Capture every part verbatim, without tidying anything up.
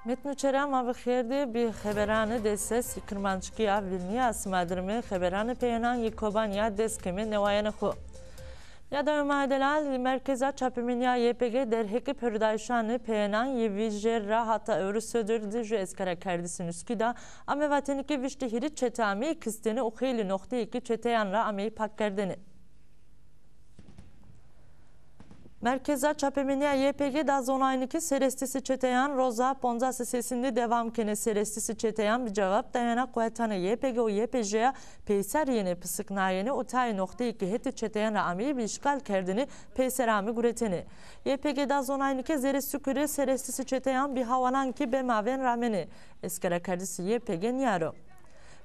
Metnû çera ma bi xêr dî, bi xeberanê dêses Kirmanckî ya Vilnî ya sima dirimi, xeberanê peyênan yê Kobanî ya dest keme newayena xo. Nîyada Ömer Delal, Merkeza Çapemenî ya Y P G derheqê pêrodayîşanê peyênan yê vîjêr ra hata ewro sodir di ju eskerakerdisî Nuskî da, ame vatene ke vîştî hîrê çete ameyî kistene û xeylê noxteyêkî çeteyan ra ameyî pakkerdene. Merkeza Çapemenî ya Y P G da zonayene ke serestîsê çeteyan roza poncasê sesîn de dewam kenê. Serestîsê çeteyan bi cewab dayena quwetanê Y P G û Y P J ya peyser yenê pisiknayene û tayê noxteyê ke hetê çeteyan ra ameyî bi îşgal kerdene peyser ame guretene. Y P G da zonayene ke zerê sukurê serestîsê çeteyan bi hawanan kî bê mavên ramenê. Eskerakerdisî Y P G nîyaro.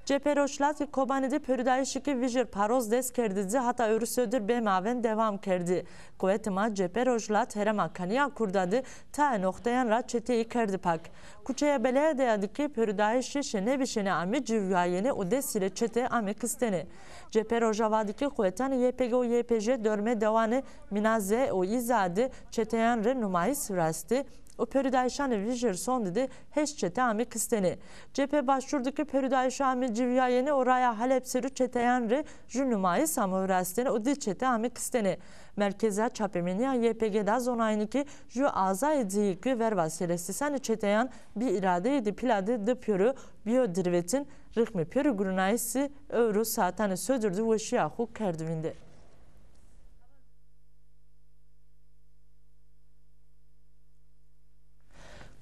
Cephe Rojhilat yê Kobanî de pêrodayîşêkê vîjêr paroz dest kerdî di hata ewro sodir bê mavên dewam kerdî. Quwetê ma Cephe Rojhilat herêma Kanîya Kurda de tayê noxteyan ra çeteyî kerdî pak. Kuçeya Belediya de kî pêrodayîşê şêne bi şêne ame ciwîyayene û des hîrê çete ame kistene. Cephe Rojava de kî quwetanê Y P G û Y P J dormê dewanê Minaze û Îza de çeteyan rê numayîs virastî û pêrodayîşanê vîjêr sondî de heşt çete ame kistene. Cephe Başûr de kî pêrodayîşa ame ciwîyayene û raya Heleb ser o çeteyan rê ju numayîs ame virastene û di çete ame kistene. Merkeza Çapemenî ya Y P G da zonayene ke ju azayê dîyê ke verva serestîsanê çeteyan bi îradeyê de pîla de di pêro bîyo dirvetin, rixmê pêro gurunayîsî ewro saetanê sodir de weşîya xo kerd vînde.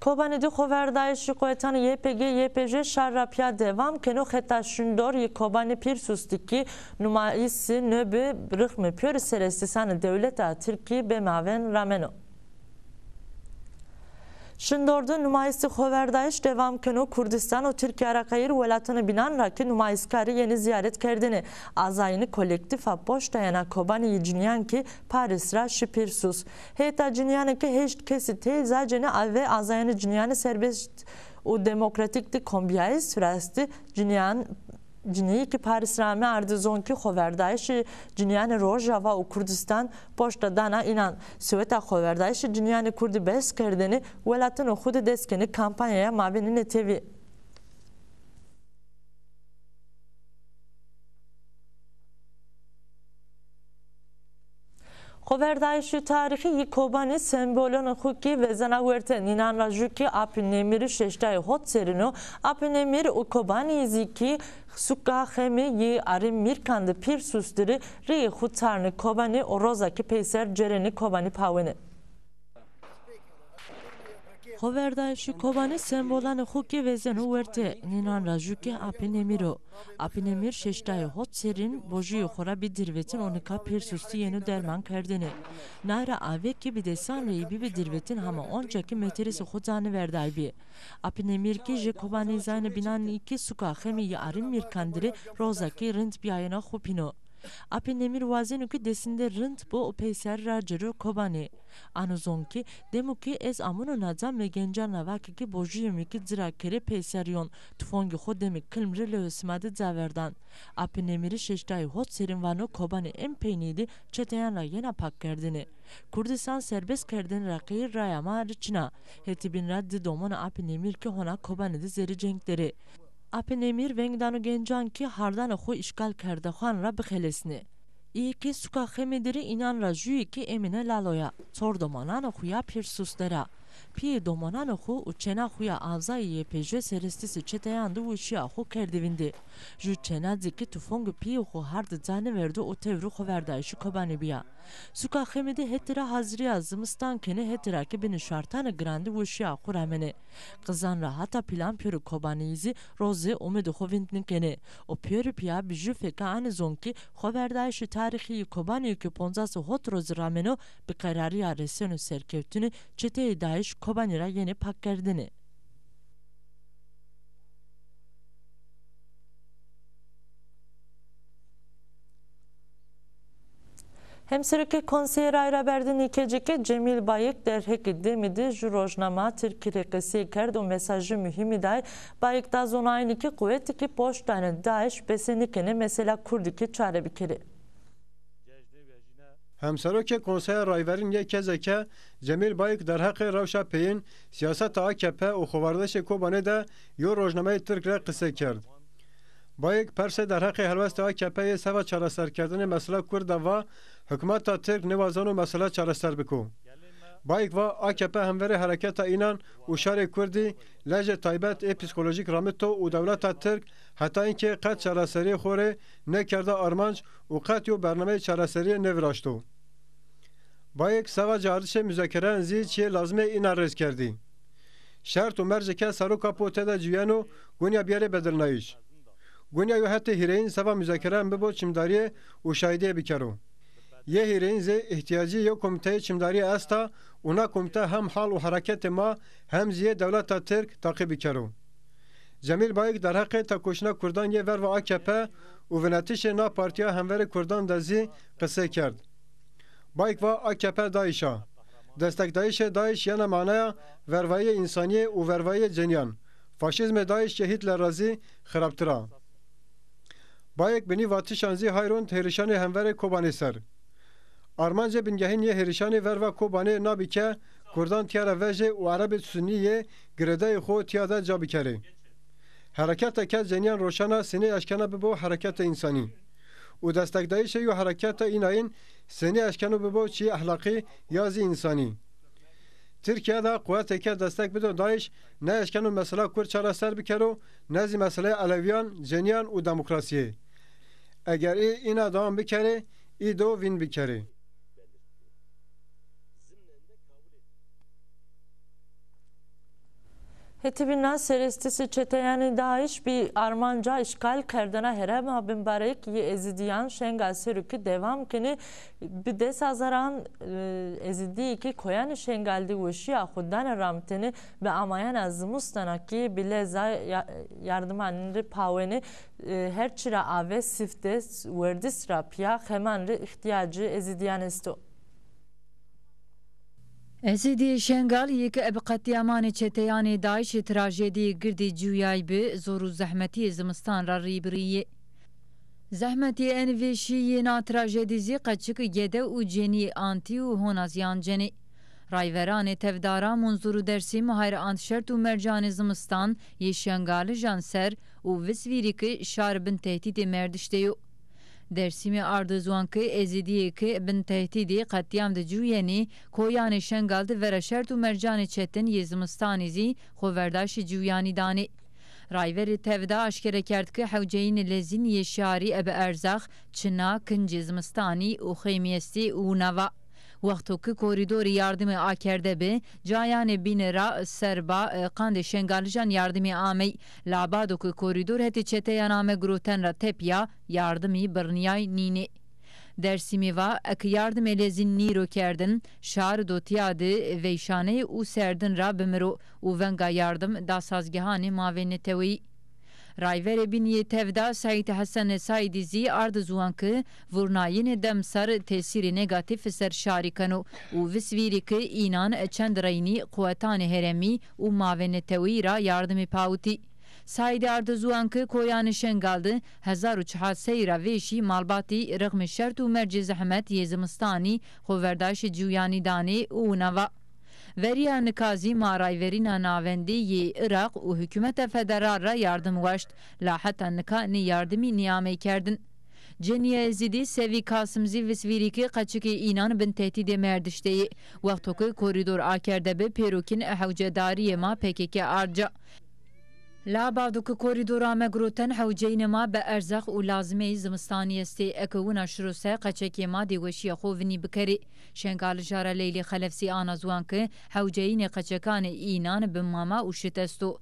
Kobanî de xoverdayîşê quwetanê Y P G Y P J şar ra pîya dewam keno, xeta Şindor yê Kobanî Pîrsûs de kî numayîsê nê bi rixmê pêro serestîsanê dewleta Tirkî bê mavên rameno. Şindor de numayîsê xoverdayîş dewam keno. Kurdistan û Tirkîya ra qeyr welatanê bînan ra kî numayîskarî yenê zîyaret kerdene. Azayînê kolektîfa Poşta Yena Kobanî yê cinîyan kî Parîs ra şî Pîrsûs. Heyeta cinîyanê ke heşt kesî tey zacêne ve azayînê cinîyanê serbest û demokratîk de kombîyayîs virastî. Cinîyan, cinîyêkê Parîs ra ame arde zon kî xoverdayîşê cinîyanê Rojava û Kurdistan poşta dana înan. Soweta xoverdayîşê cinîyanê kurdî bes kerdene, welatanê xo de dest kenê kampanyaya mabênê netewî. Xoverdayîşê tarîxî yê Kobanî sembolonê xo kî vezena werte. Nînan ra jû kî Apê Nemîrî şeştay hot serîn o. Apê Nemîr û Kobanî zî kî suka Xemî yê Arê Mîrkan de Pîrsûs dirê reyê xo tarnê Kobanî û roza kî peyser cêrenê Kobanî pawenê. Xoverdayîşê Kobanî sembolanê xo kî vezeno werte. Nînan ra jû kî Apê Nemîr o. Apê Nemîr şeştay hot serîn bojîyê xo ra bî dirvetin û nika Pîrsûs de yeno derman kerdene. Naye ra ave kî bi desan reyî bîbî dirvetin hama onca kî meteresê xo canî verdaybî. Apê Nemîr kî jê kobanîzanê bînan î kî suka Xemî yê Arê Mîrkan dirê roza kî rind bîyayena xo pîno. Apê Nemîr wazeno kî desinde rind bo û peyser ra cêro Kobanî. Ano zon kî, demo kî ez amono na ca, mi gencan ra vake kî bojîyê mi kî ci ra kerê peyser yon, tufongê xo demê kilm rê lewê sima de ca verdan. Apê Nemîrî şeştay hot serîn vano Kobanî en peynî de çeteyan ra yena pakkerdene. Kurdistan serbestkerdene ra qeyr raya ma rê çin a. Hetê bîn ra di domonê Apê Nemîr kî hona Kobanî de zerê cenk der ê. Apê Nemîr veng dano gencan kî hardanê xo îşgalkerdexan ra bixelesnê. Îyê kî suka Xemî der ê, înan ra jûyê kî emîne lalo ya. Çor domonanê xo ya Pîrsûs der a. Pîyê domonanê xo û çêna xo ya azayê Y P J serestîsê çeteyan de weşîya xo kerdê vîndê. Jû çêna zî kî tufongê pîyê xo hardê ca nêverdo û tewrê xoverdayîşê Kobanî bîya. Suka Xemî de hetê ra hazirîya zimistan kenê, hetê ra kî binê şartanê giran de weşîya xo ramenê. Qizan ra hata pîlan pêro Kobanîyî zî rozê umêdê xo vînd nêkenê û pêro pîya bi jû feka anê zon kî xoverdayîşê tarîxî yê Kobanî yo ke poncasê hot rozî rameno, bi qerarîya reseno serkewtune, çeteyê DAIŞ Kobanî ra yenê pakkerdene. Hemserokê Konseyê Rayraberdenê Y K C K Cemîl Bayik derheqê demî de ju rojnama tirkî rê qesey kerd û mesajê muhîmî day. Bayik da zonayene ke quwetêkê poşt danê DAIŞ bese nêkenê mesela kurdî kî çare bikerê. Hemserokê Konseya Rayverîn yê KCK, Cemîl Bayik derheqê rewşa peyên sîyaseta AKP û xoverdişê Kobanê de yo rojnameyê tirk ra qisey kerd. Bayik persê derheqê helwestê AKP yê seba çareserkerdinê mesela kurd de va, hukmeta tirk nêwazeno mesela çareser biko. Bayik va, AKP hemverê hereketa înan û şarê kurdî lejê taybet ê psîkolojîk ramito û dewleta tirk heta înkê qet çareserîyê xo rê nêkerda armanc û qet yo bernameyê çareserîye nêviraşto. Bayik seba caardişê muzakereyan zî çîyê lazimê înan rêz kerdî. Şert û mercê ke seroka po tede ciwîyeno, gonya biyarê bedilnayîş. Gonya yo hetê hîrêyin seba muzakereyan bibo çimdarîye û şahîdîye bikero. Yê hîrêyin zî îhtîyacî yo komîteyê çimdarîye esta û na komîte hem hal û hereketê ma hem zî yê dewleta tirk taqîb bikero. Cemîl Bayik derheqê tekoşîna kurdan yê verva AKP û vinetişê na partîya hemverê kurdan de zî qisey kerd. Bayik va, AKP DAIŞ a. Destekdayîşê DAIŞ yena manaya vervayîyê însanîye û vervayîyê cenîyan. Faşîzmê DAIŞ yê Hîtler ra zî xirabtir a. Bayik bi nî vatişan zî hay rond hêrişanê hemverê Kobanê ser. Armancê bingehîn yê hêrişanê verva Kobanê na bî ke kurdan tîya ra vejê û erebê sunî yê girêdayê xo tîya de ca bikerê. Hereketa ke cenîyan roşena senî eşkena bibo hereketa însanî. Û destekdayîşê yo hereketa înayîn senî eşkeno bibo çîyê ehlaqî ya zî însanî. Tirkîya de quwetê ke destek bido DAIŞ ne eşkeno mesela kurd çareser bikero, ne zî meseleyê elewîyan, cenîyan û demokrasîye. Eger ê îna dewam bikerê, î do vîn bikerê. Hetibîna serestîsê çeteyanê DAIŞ bi armanca îşxalkerdena herêma bimbarek yê Ezîdîyan Şengal ser o ki dewam kenê. Bi des hezaran, e, Ezîdîyê ki koyanê Şengal de weşîya xo dane ramitenê, bi amayena zimistana ki bi leza ya-, yardimanîn rê pawenê, e, her çî ra ave sifte, werdis ra pîya xeman rê îhtîyacê Ezîdîyan esto. Ezîdîyê Şengal yê ke ebe qetlîamanê çeteyanê DAIŞî trajedîyê girdî ciwîyayî bi, zor û zehmetîyê zimistan ra rî bi rî yê. Zehmetîyê envêşî yê na trajedî zî qeçik gede û cenîyê antî û hona zîyan cenê. Rayveranê tevdara Munzur û Dersîm hay ra ant şert û mercanê zimistan yê Şengalijan ser û visvîrî ki şar bin tehdîdê merdiş de yo. Dersîmî arde ziwan ki Ezîdîyê ki bin tehdîdê qetlîam de ciwîyenê, koyanê Şengal de vera şert û mercanê çetin yê zimistanî zî xoverdaşê ciwîyanî danê. Rayverê tevda aşkere kerd ki hewceyînê lezîn yê şarî ebe erzax, çina, kincê zimistanî û xeymî estê û wina va. Wexto ki korîdorê yardimî akerde bi, cayanê bîne ra serba, e, qandê Şengalijan yardimî amey. La bado ki korîdor hetê çeteyan ame giroten ra tepîya, yardimî birnîyay nînê. Dersîmî va, eke yardimê lezîn nîro kerdin, şar do tîya de veyşaney û serdin ra bimiro û venga yardim da sazgehanê mavêneteweyî. Rayverê bîn yê tevda Seîd Hesen Saîdî zî arde ziwan ki vurnayînê dem ser tesîrê negatîf ser şarî keno û visvîrî ki înan çend reynî quwetanê herêmî û mavêneteweyî ra yardimî pawitî. Saîdî arde ziwan ki koyanê Şengal de hezar û çar sey ra vêşî malbatî rixmê şert û mercê zehmet yê zimistanî xoverdaşê ciwîyanî danê û wina va. Verîya nika zî ma rayverîna navendî yê Iraq û hukûmeta federal ra yardim waşt, la heta nika nê yardimî nêamey kerdin. Cenîya Ezîdî Sevî Kasim zî visvîrî ki qeçikê înan bin tehdîdê merdiş de yê. Wexto ki korîdor akerde bi, pêro kîn hewcedarîyê ma P K K ard ca. La bado ki korîdor ame giroten, hewceyînê ma bi erzax û lazimeyî zimistanî estê. Eke wina şiro se, qeçekê ma dê weşîya xo vinî bikerê. Şengalija ra Leylê Xelef zî ana ziwan ki hewceyînê qeçekanê înan bi mama û şit esto.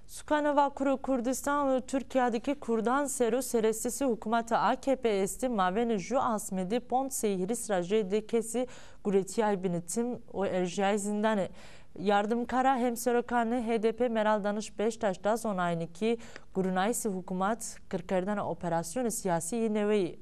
Sukana Vakurê Kurdistan û Tirkîya de ki kurdan ser o serestîsê hukûmeta A K P estê, mavênê ju asmê de pond sey hîris ra jêde kesî guretîyay bîne tim û erjîyay zîndanî. Yardimkara hemserokanê H D P Meral Daniş Beştaş da zonaynî ki gurunayîsê hukûmat qirkerdena operasyonê sîyasî yê neweyî.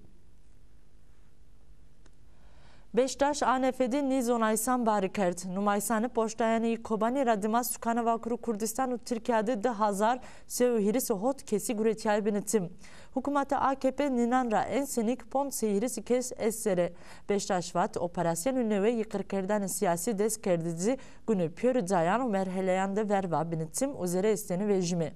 Beştaş A N F de nî zonayîsan barî kerd. Numayîsanê poştayanê yê Kobanî ra dima sukana Vakurê Kurdîstan û Tirkîya de di hezar sey û hîris û hot kesî guretîyayî bini tim. Hukûmeta A K P nînan ra en senîk ponc sey hîris kes est ser ê. Beştaş vat, operasyonê newe yê qirkerdanê sîyasî dest kerdî zî gunê pîyorê cayan û merheleyan de verva bini tim û zere estenê vejîme.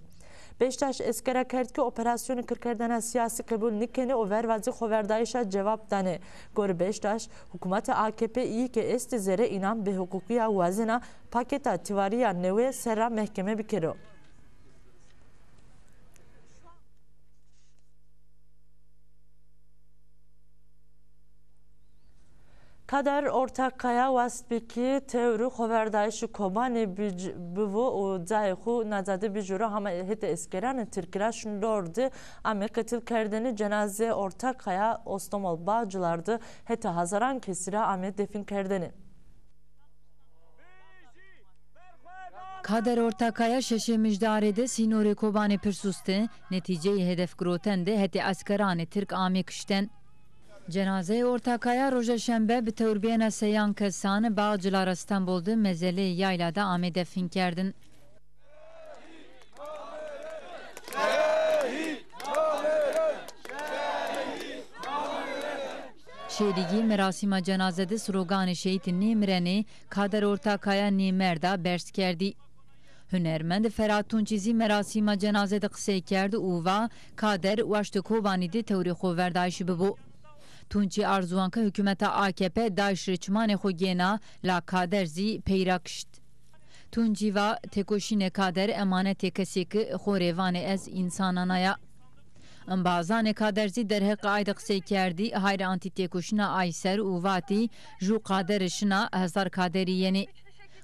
Beştaş eskera kerd ke operasyonê qirkerdena sîyasî qebul nîkenê û verva zî xoverdayîşa cewab danê. Gorê Beştaş, hukûmeta A K P îyî ke estê zere înan bêhuqûqîya wazena paketa tivarîya newe ser ra mehkeme bikero. Kader Ortakkaya wast bi ki tewrî xoverdayîşê Kobanî bic-, bivo û cayê xo naca de bijûro, hama hetê eskeranê tirkî ra şindor de amê qetilkerdene. Cenazeyê Ortakkaya Ostomol Bağcılar de hetê hezaran kesî ra amê definkerdene. Kader Ortakaya şeşê Mijdarê de sînorê Kobanê pir sust de, netîceyê hedefgiroten de hetê eskeranê tirk amê kişten. Cenazeyê Ortakaya roja şembe bi tewrbîyena seyan kesan Bağcılar Stenbol de mezeleyê yayla de amê definkerdin. Şêrîgî merasîma cenaze de sloganê "Şehît nêmirenê, Kader Ortakaya nêmerda" berz kerdî. Hunermend Ferhat Tunçî zî merasîma cenaze de qisey kerd û va, Kader waştê Kobanî de tewrê xoverdayîşî bibo. Tunçî arzuwan ke hukûmeta A K P DAIŞ rê çimanê xo gêna, la Kader zî pey ra kişt. Tunçî va, têkoşînê Kader emanetê kesê ke xo rê vanê ez însanan a ya. Embazanê Kader zî derheqê ay de qisey kerdî, hayr antî têkoşîna ay ser û vatî, "Jû Kaderî şina, hezar Kaderî yenê."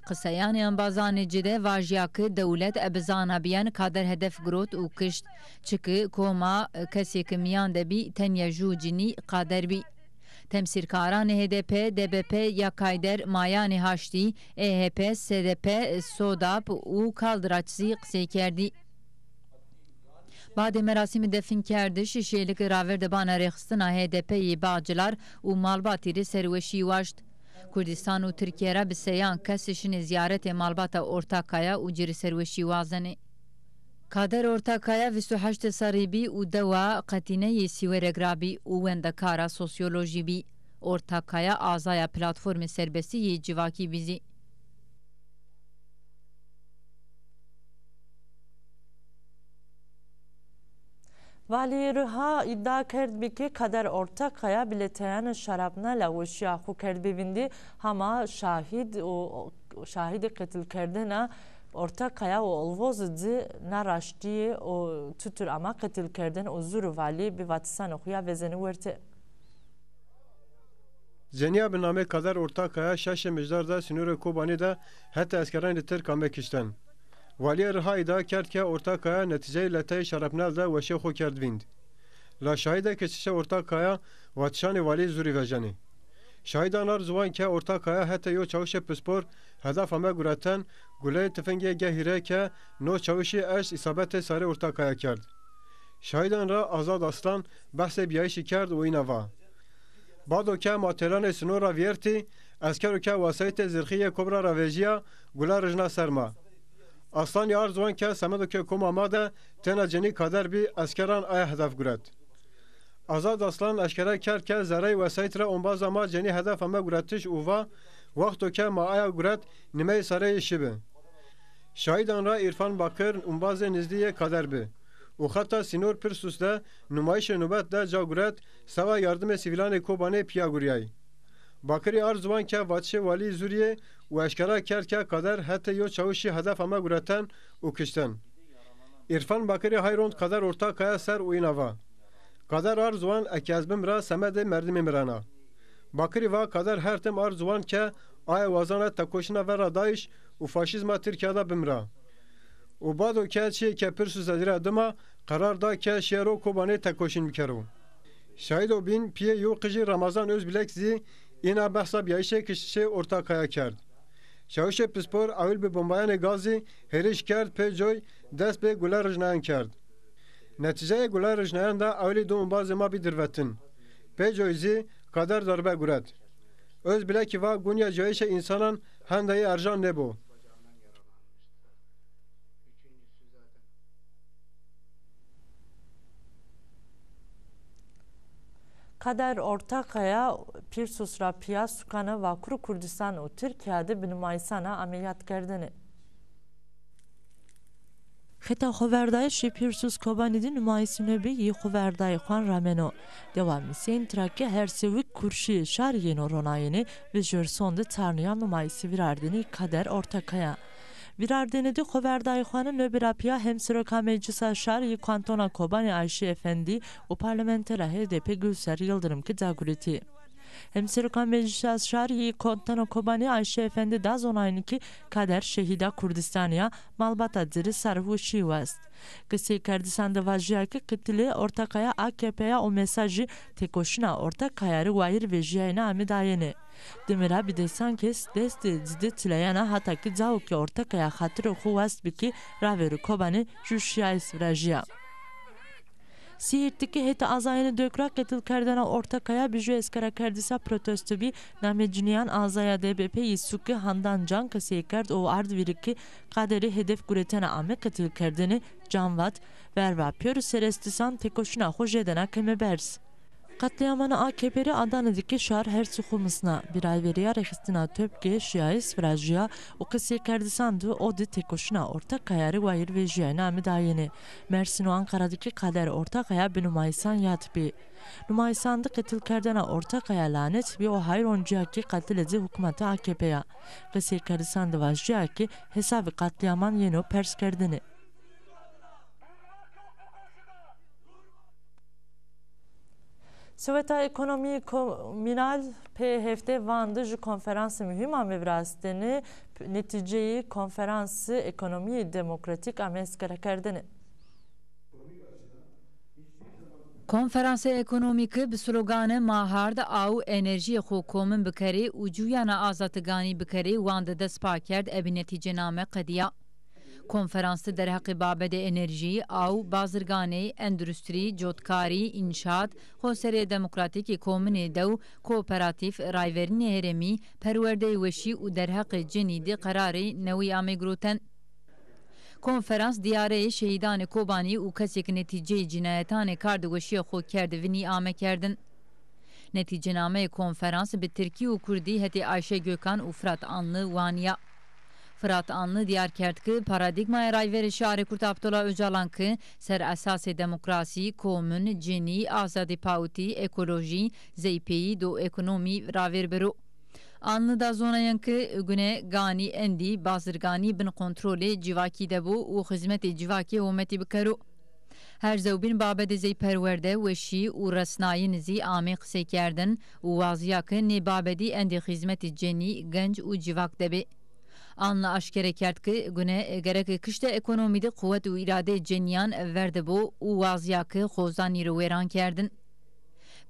Qiseyanê embazanê ci de vajîya ke dewlet ebe zana bîyen Kader hedef girot û kişt. Çike koma kesê ke mîyan de bî tenya jû cinî Kader bî. Temsîlkaranê H D P, D B P, Yakayder, Mayanê Haştî, E H P, S D P, SODAP û Kaldıraç zî qisey kerdî. Badê merasîmê definkerdiş, şêlike ravêrde bana rêxistina H D P yê Bağcılar û malbatî rê serweşî waşt. Kurdîstan û Tirkîye ra bi seyan kes şinê zîyaretê malbata Ortakaya û ci rê serweşî wazenê. Kader Ortakaya vîst û heşt serrî bî û dewa Qetîne yê Sîwereg ra bî û wendekara sosyolojî bî. Ortakaya azaya Platformê Serbestî yê Civakî bî zî. Valîyê Riha îdia kerdbî ke Kader Ortakaya bileteyanê şarabnal a weşîya xo kerdbî vîndî, hama şahîd û şahîdê qetilkerdena Ortakaya û olvozî ci na raştîye û tutur ama qetilkerdene û zûrî valî bi vatisanê xo ya vezenê werte. Cenîya bi namê Kader Ortakaya şeşê Mijdar de sînorê Kobanî de hetê eskeranê tirk ame kişten. Valîyê Riha îdia kerd ke Ortakaya netîceyê leteyê şarapnel de weşê xo kerd vînd. La şahîdê kesişê Ortakaya vatişanê valî zûrî vejenê. Şahîdan ard ziwan ke Ortakaya hetê yo çawişê pispor hedef ame gureten, guleyê tifingê ge hîrê ke no çawişî eşt îsabetê sarê Ortakaya kerd. Şahîdan ra Azad Aslan behsê bîyayîşî kerd û îna va, bado ke ma têlanê sînor ra vîyertî, eskero ke wesayîtê zirxî yê Kobra ra vejîya, gule rijna ser ma. Aslanî ard ziwan ke semedo ke koma ma de tena cenî Kader bî, eskeran aya hedef guret. Azad Aslan eşkere kerd ke zereyê wesayît ra ombaza ma cenî hedef ame guretiş û va, wexto ke ma aya guret, nimeyê sareyê şî bi. Şahîdan ra Îrfan Bakir ombazê nizdî yê Kader bi û xeta sînor pir sust de numayîşê nobet de ca guret, sewa yardimê sivîlanê Kobanê pîya gurîyay. Bakirî ard ziwan ke vatişê walî zûrî yê û eşkera kerd ke Kader hetê yo çawişî hedef ame gureten û kişten. Îrfan Bakirî hay rond Kader Ortakaya ser û îna va, Kader ard ziwan eke ez bimira semedê merdimê mirena. Bakirî va Kader her tim ard ziwan ke aye wazena tekoşîna vera DAIŞ û faşîzma Tirkîya de bimira. Û bado ke çîyê ke pir sust zî ra dima, qerar da ke şîyero Kobanê tekoşîn bikero. Şahîdo bîn pîyê yo qijî Ramazan Özbilek zî îna behsa bîyayîşê kiştişê Ortakaya kerd. Çawişê pispor ewil bi bombayanê gazî hêriş kerd, pê coy dest bi gule rijnayan kerd. Netîceyê gule rijnayan de ewilî di ombazê ma bî dirvetin. Pê coy zî Kader darbe guret. Özbilek va gunya cayişê însanan henda yê erjan nêbo. Kader Ortakaya Pîrsus ra pîya sukanê Vakur Kurdistan û Tirkîya de bi numayîsana ame yadkerdene. Xeta xoverdayîşê Pîrsus Kobanî de numayîsê nobî yê xoverdayîxwan rameno. Dewa Misên tira ke her sewik kurşîyê şar yeno ronayene, vejêr sonde tarnîya numayîsê vîrardene Kader Ortakaya. Vîrardene de xoverdayîxwanê nobî ra pîya Hemseroka Meclisa Şar yê Kantona Kobanî Ayşe Efendî û parlamentera H D P Gülser Yıldırım kî da guretî. Hemseroka Meclisa Şar yê Kantona Kobanî Ayşe Efendî da zonayene ke Kader şehîda Kurdistanî ya, malbata ci rê sarê weşîye wast. Qiseykerdisan de vajîya ke qitilê Ortakaya A K P ya û mesajî têkoşîna Ortakaya rê wayîr vejîyayene ame dayene. Dime ra bi desan kes destê ci de tileyena hata ke cawo ke Ortakaya xatirê xo wast bi ke ravêrê Kobanî jû şiyayîs virajîya. Sîrt de ke hetê azayêne dewk ra qitilkerdena Ortakaya bi jû eskerakerdisa protesto bî, namê cinîyan azaya D B P yê suke handan can qisey kerd û ard vîrî ke Kaderî hedef guretena ame qitilkerdene, can vat, verva pêro serestisan têkoşîna xo jêdena keme berz. Qatlîyamana A K P rê adane de ke şar her çî xo misna, bi rayverîya rêxistina topkê şiyayîs virajîya û qiseykerdisan de o de têkoşîna Ortakaya rê wayîr vejîyayene ame dayene. Mersîn û Anqara de kî Kader Ortakaya bi numayîsan yad bî. Numayîsan de qitilkerdena Ortakaya lanet bî û hayron cîya ke qatilê ci hukmata A K P ya. Qiseykerdisan de vajîya ke hesabê qatlîyaman yeno perskerdene. Soweta Ekonomî Komînal pê heftê Van de jû konferansê muhîm ame virastene, netîceyê konferansê ekonomîyê demokratîk ame eskerekerdene. Konferansê ekonomîke bi sloganê Ma hard, aw, enerjîyê xo komin bikerê û cuyana azad ganî bikerê wan de dest pa kerd, ebi netîcename qedîya. Konferans de derheqê babedê enerjî, aw, bazirganê, endustrî, cotkarî, înşaat, xoserê demokratîk ê kominê dew, kooperatîf, rayverînê herêmî, perwerdeyê weşî û derheqê cinî de qerarê newî amê giroten. Konferans dîyareyê şehîdanê Kobanî û kesê ke netîceyê cînayetanê kardê weşîya xo kerd vinî ame kerdin. Netîcenameyê konferans bi tirkî û kurdî hetê Ayşe Gökhan û Fırat Anlı wanîya. Fırat Anlı dîyar kerd ke paradîgmayê rayverê şarê kurd Abdullah Ocalan ke ser esasê demokrasî, komun, cinî, azadî pawitî, ekolojî, zeypeyî do ekonomî ravêr biro. Anlı da zonayan ke gune ganî endî bazirganî bin kontrolê civakî de bo û xizmetê civakê hometî bikero. Her zewbîn babedê zey perwerde, weşî û resnayîn zî amê qiseykerdin û wazîya ke nê babedî endî xizmetê cenî, genc û civak de bê. Anlı aşkere kerd ke gune gereke kiştê ekonomî de quwet û îradeyê cenîyan ver de bo û wazîya ke xozanî ro wêran kerdin.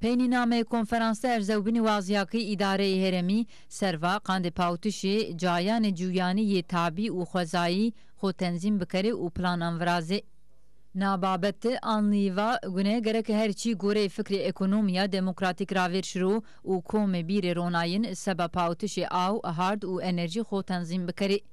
Peynînameyê konferans de erzewbînî wazîya ke îdareyê herêmî serva qandê pawitişê cayanê cuyanî yê tabî û xwezayî xo tenzîm bikerê û planan virazê. Na babet de Anlî va gune gereke her çî goreyê fikrê ekonomîya demokratîk ravêr şiro û komê bîrê ronayîn seba pawitişê aw, hard û enerjî xo tenzîm bikerê.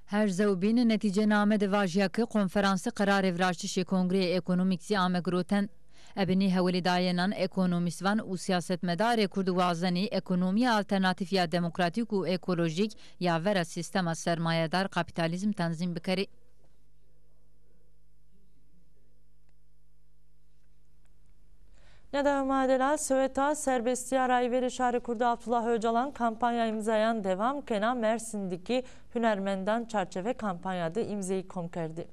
Her zewbîn netîcename de vajîya ke konferanse qerarê viraştişê kongreyê ekonomîk zî ame giroten. Ebe nê hewlêdayenan ekonomîstvan û sîyasetmedarê kurd wazenê ekonomîya alternatîf ya demokratîk û ekolojîk ya vera sîstema sermayedar kapîtalîzm tenzîm bikerê. Neda ma de la Soweta Serbestîya Rayverê Şarê Kurd Abdullah Ocalan kampanya îmzayan dewam kena, Mersîn de kî hunermendan çarçeve kampanya de îmzeyî kom kerdî.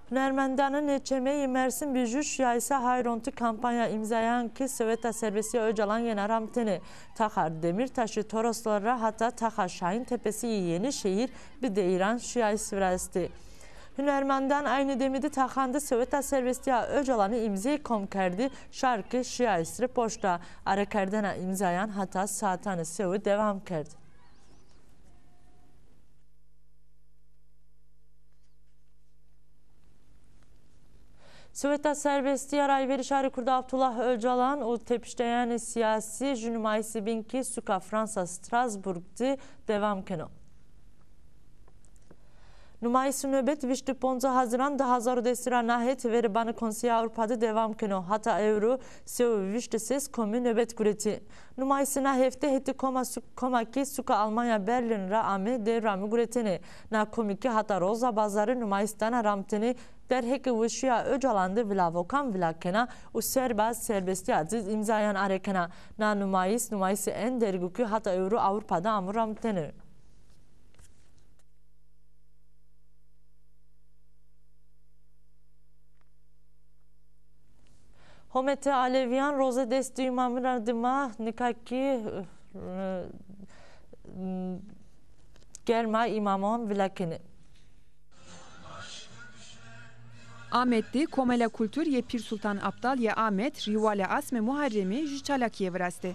Hunermendanê nê çemê yê Mersîn bi jû şiyayîsa hayrontî kampanya îmzayan ke Soweta Serbestîya Ocalan yena ramtene. Taxa Demîrtaşî Toroslar ra hata taxa Şahîntepesî yê Yenîşehîr bi deyîran şiyayîs virastî. Hunermendan eynî demî de taxan de Soweta Serbestîya Ocalanî îmzeyî kom kerdî, şar ke şiyayîs rê poşt da. Arekerdena îmzayan hata saetanê sewe dewam kerd. Soweta Serbestî ya Rayverî Şarê Kurd Abdullah Ocalan û tepişteyanê sîyasî ji numayîsê bîn kî suka Fransa Strasbourg de dewam keno. Numayîsê nobet vîşt û ponca Haziran di hazar û desî ra na het verê banê Konseya Ewropa de dewam keno. Hata ewro se û vîşt û ses komî nobet guretî. Numayîsê na hefte hetê koma su-, koma kî suka Almanya Berlin ra ame dewramî guretêne. Na komî kî hata roza bazarî numayîs dana ramtene, derheqê weşîya Ocalan de vilavokan vila kena û serba serbestîya de îmzayan are kena. Na numayîs, numayîsê en derg o kî hata ewro Ewropa de amo ramtene. Hometê Alewîyan roze destê îmamî ra dima nika kî, e, germa îmaman vila kenê. Amed de Komela Kultur yê Pîr Sultan Abdal yê Amed rîwalê asmê Muharremî jû çalakîye virastê.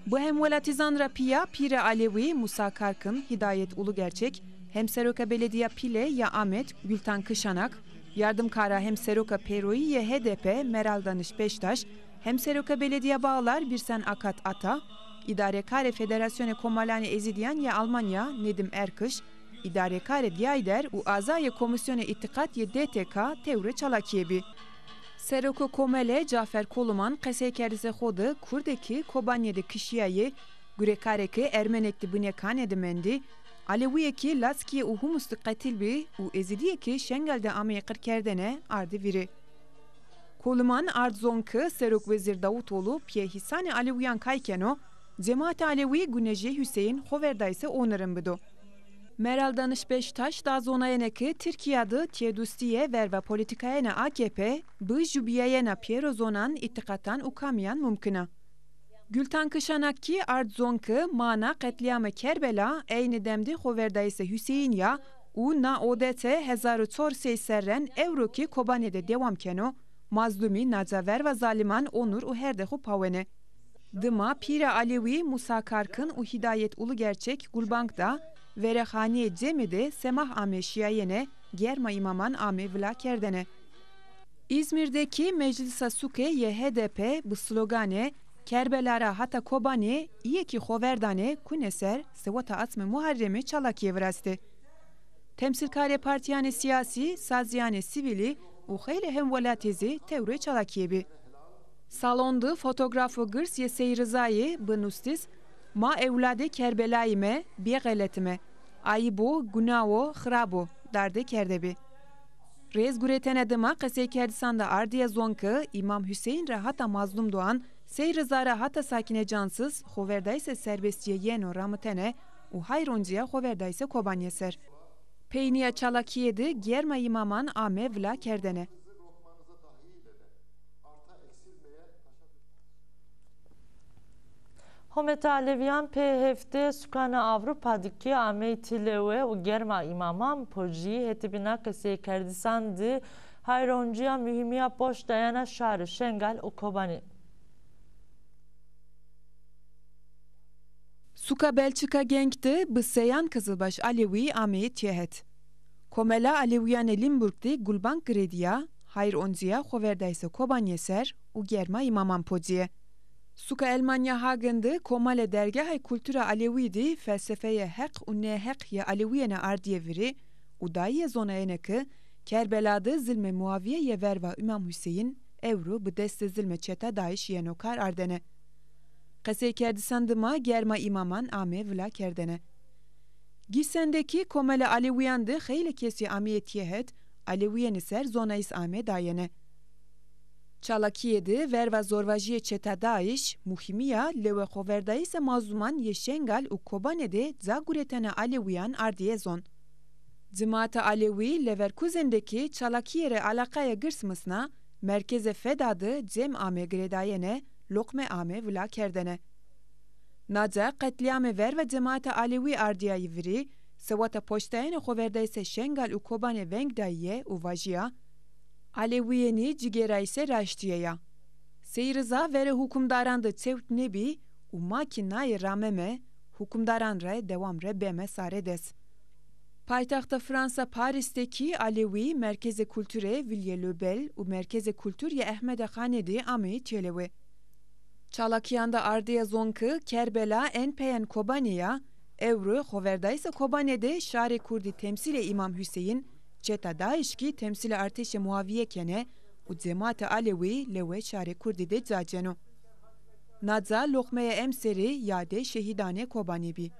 Bi hemwelatîzan ra pîya pîrê Alewî Musa Karkin, Hîdayet Ulugerçek, Hemseroka Belediya Pîle ya Amed Gultan Kişanak, yardimkara Hemseroka Pêroyî yê H D P Meral Daniş Beştaş, Hemseroka Belediya Bağlar Birsen Akat Ata, îdarekarê Federasyonê Komalanê Ezîdîyan yê Almanya Nedim Erkış, îdarekarê dîyayder û azayê Komîsyonê Îtîqat yê D T K tewrê çalakîye bî. Serokê Komele Cafer Koluman qeseykerdisê xo de kurdê kî Kobanîye de kişîyayê, gurekarê kî Ermenêk de binê kanê de mendî, Alewîyê kî Laskîye û Humus de qetîl bî û Ezîdîyê kî Şengal de ameyê qirkerdene ardî vîrî. Koluman ard zon ke Serok Wezîr Davutoglu pîyê hîsanê Alewîyan kay keno, cemaatê Alewî gunejê Huseyîn xoverdayîsê onerin bido. Meral Daniş Beştaş da zonayene ke Tirkîya de têdustîye verva polîtîkayêne A K P bi jubîyayena pêro zonan, îtîqatan û kamîyan mumkin a. Gultan Kişanak kî ard zon ke mana qetlîyamê Kerbela eynî dem de xoverdayîsê Huseyîn ya û na odete hezar û çor sey serren ewro kî Kobanê de dewam keno, mazlumî naca verva zalîman onur û herdê xo pawene. Dima pîrê Alewî Musa Karkin û Hîdayet Ulugerçek Gulbank da verê xanîyê cemî de semah ame şîyayene, germa îmaman ame vila kerdene. Îzmîr de kî meclîsa suke yê H D P bi sloganê Kerbela ra hata Kobanê, îyê kî xoverdane kune ser, sewata asmê Muharremî çalakîye virastê. Temsîlkarê partîyanê sîyasî, sazîyanê sivîlî û xeylê hemwelatî zî tewrê çalakîye bî. Salon de fotografo girs yê Sey Rizayî bi nustîs "Ma ewladê Kerbelayî me, bêxeletîme. Ayîb o, guna wo, xirab o" dardê kerdebî. Rêz guretene dima qeseykerdisan de ardîye zon ke Îmam Huseyîn ra hata Mazlum Doğan, Sey Riza ra hata Sakîne Cansiz xoverdayîsê serbestîye yeno ramitene û hayr oncîya xoverdayîsê Kobanîye ser. Peynîya çalakîye de germa îmaman ame vila kerdene. Hometa Alevîyan pê hefte sukanê Ewropa de kî ameyî tîlewe û germa îmaman pocî hetê bîna qeseykerdisan de hayroncîya muhîmîya poşt dayena şarê Şengal û Kobanî. Suka Belçika Genk de bi seyan qizilbaş Alewî ameyî têhet. Komela Alewîyanê Limburg de gulbank girêdîya, hayroncîya xoverdayîsê Kobanîye ser û germa îmaman pocîye. Suka Elmanya Hagen de komalê Dergahê Kultura Alewî de felsefeyê heq û nêheq yê Alewîyêne ardîye vîrî û dayîye zonayene ke Kerbela de zilmê Muavîye yê verva Îmam Huseyîn ewro bi destê zilmê çeta DAIŞ yeno kar ardene. Qeseykerdisan dima germa îmaman ame vila kerdene. Gîsen de kî komelê Alewîyan de xeylê kesî ameyê têhet, Alewîyêne ser zonayîs ame dayene. Çalakîye de verva zorvajîyê çeta DAIŞ, muhîmîya lewe xoverdayîsê mazluman yê Şengal û Kobanê de ca guretene Alewîyan ardîye zon. Cimaata Alewî Leverkusen de kî çalakîye rê eleqaya girs misna, merkezê FEDA de cem ame girêdayene, loqme ame vila kerdene. Naca qetlîyamê verva cemaata Alewî ardîyayî vîrî, sewata poştdayene xoverdayîsê Şengal û Kobanê veng dayîye û vajîya, Alewîyênî cigêrayîsê raştîye ya. Sey Riza verê hukimdaran de çewt nêbî û ma kî naye rameme, hukimdaran rê dewam rê beme sare des. Paytexta Fransa Paris de kî Alewî Merkezê Kulturê Villiers-le-Bel û Merkezê Kultur yê Ehmeda Xanê de ameyî çêlewe. Çalakîyan de ardîya zon ke Kerbela en peyen Kobanê ya, ewro xoverdayîsa Kobanê de şarê kurdî temsîlê Îmam Huseyîn, çeta DAIŞ kî temsîlê artêşê Muavîye kenê û cematê Alewî lewe şarê kurdî de ca ceno. Na ca loqmeya emserî yadê şehîdanê Kobanê bî.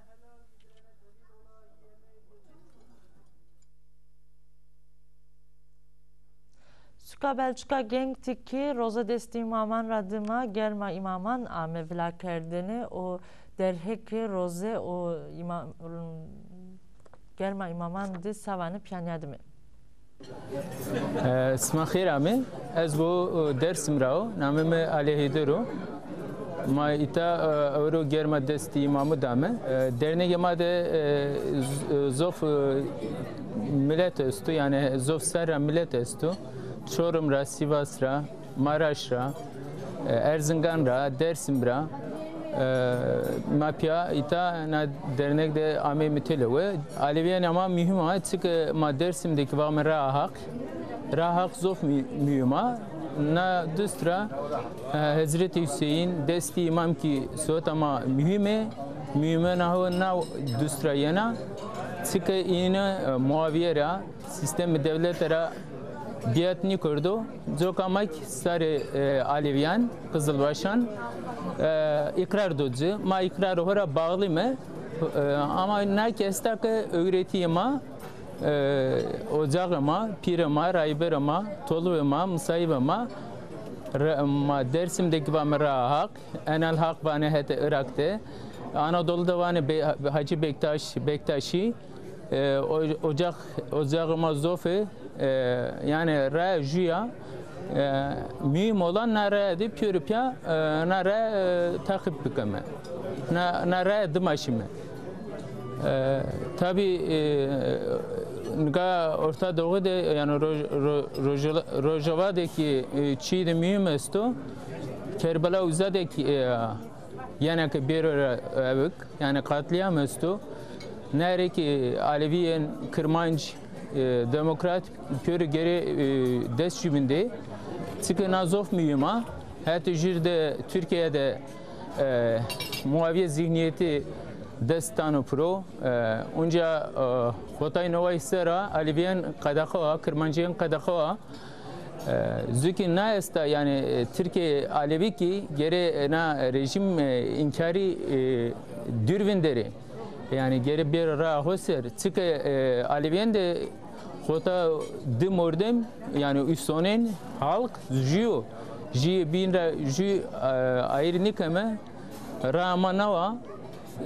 Suka Belçika Genk de kî roza destî îmaman ra dima germa îmaman ame vilakerdene û derheqê roze û îma-, germa îmaman de se vanê pîya nîyadime. E, sima xêr amê. Ez bo, e, Dersim ra o. Namê mi Alê Heyder o. Ma îta, e, ewro germa destî îmamû dame. E, dernegê ma de, e, z-, e, zof, e, milet esto, yanî zof serra milet esto. Çorum ra, Sîvas ra, Maraş ra, e, Erzingan ra, Dersim ra, e, ma pîya îta na dernek de ameyme têlewe. Alevîyan ama muhîm a, çike ma Dersim de kî vame Raa Haq. Raa Haq zof mü-, muhîm a. Na dust ra, e, Hezretî Huseyîn, destî îmam kî sota ma muhîm ê. Muhîmena ho na dust ra yena. Çike îne, e, Muavîye ra, sîstemê dewlete ra bîyat nîkerdo. Coka ma kî sarê, e, Alevîyan, Qizilbaşan, e, îqrar do ci. Ma îqrarê ho ra bağlîme. E, ama na kî esta ke ewretîyê ma, e, ocaxê ma, pîrê ma, rayberê ma, tolûwê ma, misayibê ma, re-, ma Dersim de kî vame Raa Haq, Enal Haq vanê hetê Iraq de, Anadolu de vanê Be-, Hacı Bektaş, Bektaşî, e, o-, ocax, ocaxê ma zof ê, e, yanî raya jû ya, e, muhîm olan na raya de pîyorê pîya, e, na raya, e, taqîb bikeme. Na, na raya dima şîme. E, tabî, e, nika Orta Doğu de, yanî Roj-, Ro-, Rojava-, Rojava de kî, e, çîyê de muhîm esto. Kerbela uza de kî, e, yena ke bêro ra ewik, yanî katlîam esto. Nere kî Alevîyên Kirmanc, e, demokrat pêro gere, e, dest jûbîn dê. Çike na zof muhîm a. Hetê jûr de Tirkîye de, e, Muavîye zîhnîyetî dest dano piro. E, unca, e, kotay neway sera Alevîyên qedexe wa, Kirmancîyên qedexe wa. E, zû kî na esta, yanî, e, Tirkê Alevî kî gere, e, na rejîm, e, înkarî, e, dûr vinderê. Yanî gere bêro raa ho ser. Çike, e, Alevîyên de kota di mordem, yanî usonên halk jû yo. Jûyê bîn ra jû, e, ayîr nîkeme. Raa ma nawa.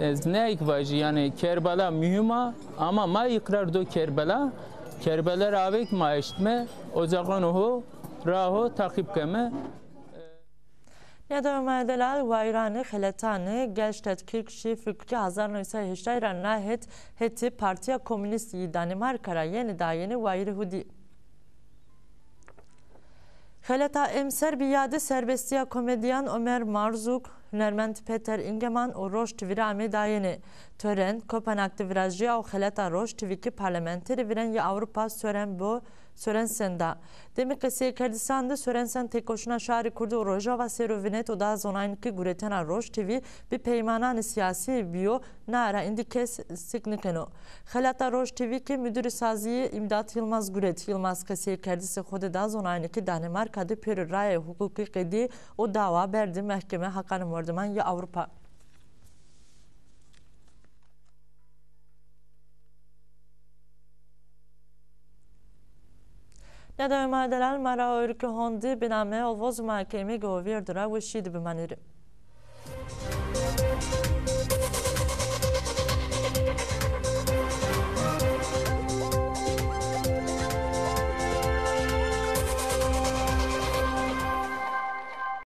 Ez neyk vajî, yanî Kerbela muhîm a, ama ma îqrar do Kerbela. Kerbela ra avêk ma eştme, ocaxanê ho, raa ho taqîb keme. Neda Ömer Delal, wayîranê xeletanê Gellstädt Kirchschiff Fürkü hazar new sey heştay ra na het hetê Partîya Komûnîst yî Danîmarka ra yenê dayene wayîrê hudî. Xeleta emser bi yadê serbestîya komedîyan Omer Marzuk, hunermend Peter Ingemann û Roj TV ra amê dayene. Tören Kopenhag de virajîya û xeleta Roj TV kî parlamenterê virên yê Ewropa Soren Bo Sorensen da. Demê qeseykerdisan de Sorensen têkoşîna şarê kurdî û Rojava ser o vinêt û da zonayîn ke guretena Roj TV bi peymananê sîyasî bîyo, na ra îndî kes sik nêkeno. Xelata Roj TV kî mudirê sazî yê Îmdat Yilmaz guret. Yilmaz qeseykerdisan xo de da zonayîn ke Danîmarka de pêro rayê huqûqî qedî û dawa berdî Mehkeme Heqanê Mordiman yê Ewropa. Neda Ömer Delal, ma ra ewro ke hondî, bi name Olvoz ma ke êmegê o vêrdo ra weşîye de bimanê rê.